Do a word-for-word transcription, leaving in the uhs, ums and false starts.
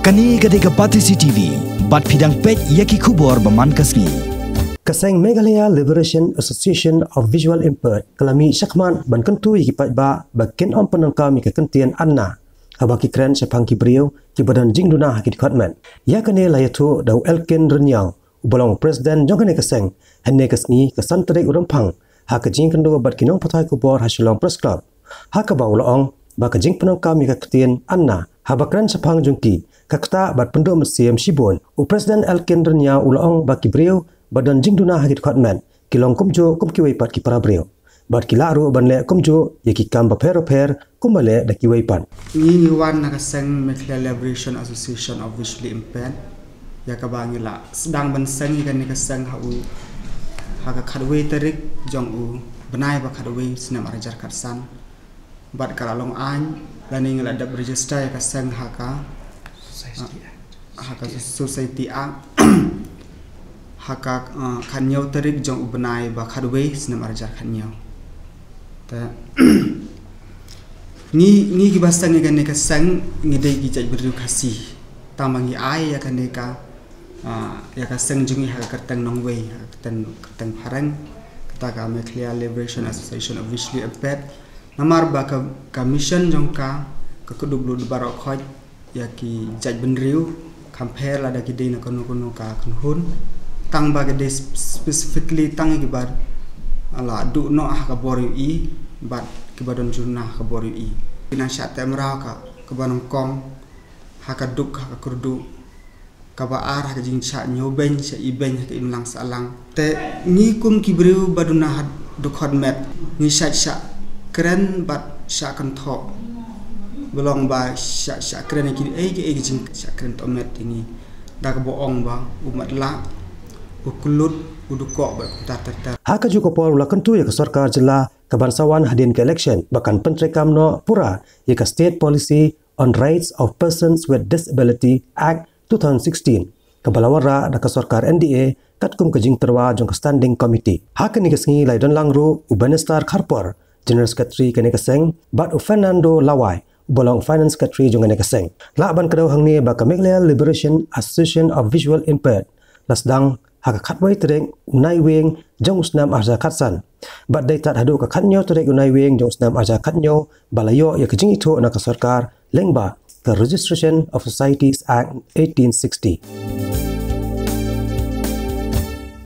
Kane ka dei ka Batesi T V, bad phi dang peit ïa ki khubor ba man ka sngi. Ka seng Meghalaya Liberation Association of Visually Impaired ka la mih shakhmat ban kyntu ïa ki paidbah ba kin ym pyndonkam ïa ka kyntien Anna haba ki kren shaphang ki briew kiba don jingduna ha ki dkhot met. Ïa kane la ïathuh da u Elkin Rynñiaw, uba long u president jong kane ka seng, hynne ka sngi ka san tarik u Rymphang, ha ka jingïakynduh bad ki nongpathai khubor ha Shillong Press Club, ha kaba u la ong ba ka jingpyndonkam ïa ka ktien Anna haba kren shaphang jong ki ka ktah bad pynduh mynsiem shibun. U president Elkin Rynñiaw u la ong ba ki briew ba don jingduna ha ki dkhot met ki long kumjuh kum kiwei pat ki para briew, bad ki lah ruh ban leh kumjuh ïa ki kam bapher bapher kumba leh da kiwei pat. Ngi ngi wan na ka seng Meghalaya Liberation Association of Visually Impaired, ïa kaba ngi la sdang ban seng ïa kane ka seng ha u, ha ka khatwei tarik jong u bnai ba khatwei snem ar hajar khatsan. Bad ka la long aiñ, lane ngi la dep register ïa ka seng ha ka, ha ka Society Act, ha ka, uh, khatñiew tarik jong u bnai ba khatwei snem ar hajar khatñiew. Te ngi, ngi kiba seng ïa kane ka seng ngi dei ki jaitbynriew Khasi. Tang ba ngi ai ïa kane ka, ah, ïa ka seng jong ngi ha ka kyrteng nongwei, ha ka kyrteng, kyrteng phareng, kata ka Meghalaya Liberation Association of Visually Impaired. Namar ba ka, ka mission jong ka, ka kdup lut baroh khoit ïa ki jaitbynriew, compare lada ki dei na kano kano ka kynhun. Tang ba ki dei sp-, specifically tang ïa kiba la duh noh ha ka bor ïohi, bad kiba don jingduna ha ka bor ïohi. Ki nang shah teh mraw ka, kaba nyngkong ha ka duk ha ka kyrduh, kaba ar ha ka jingshah ñiewbeiñ sha ibeiñ ha ka imlang sahlang. Te ngi kum ki briew ba duna ha dkhot met, ngi shah, shah kren bad shah kynthoh, ba long ba shah, shah kren ïa kiei kiei ki jingshah kren tohmet ïa ngi, da kaba ong ba u matlah, u klut, u dukoh bad kumta ter ter. Ha kajuh ka por u la kyntu ïa ka sorkar jylla kaban sa wan hadien ka election ba kan pyntreikam noh pura ïa ka State Policy on Rights of Persons with Disability Act two thousand sixteen, kaba la wanrah da ka sorkar N D A katkum ka jingtyrwa jong ka Standing Committee. Ha kane ka sngi la ïadon lang ruh u Bannister Kharpor, General Secretary kane ka seng, bad u Fernando Lawai, uba long Finance Secretary jong kane ka seng. Lah ban kdew hangne ba ka Meghalaya Liberation Association of Visually Impaired la sdang ha ka khatwei tarik u Naiwieng jong u snem ar hajar khatsan, bad dei tad haduh ka khatñiew tarik u Naiwieng jong u snem ar hajar khatñiew ba la ïoh ïa ka jingithuh na ka sorkar lyngba ka Registration of Societies Act eighteen sixty.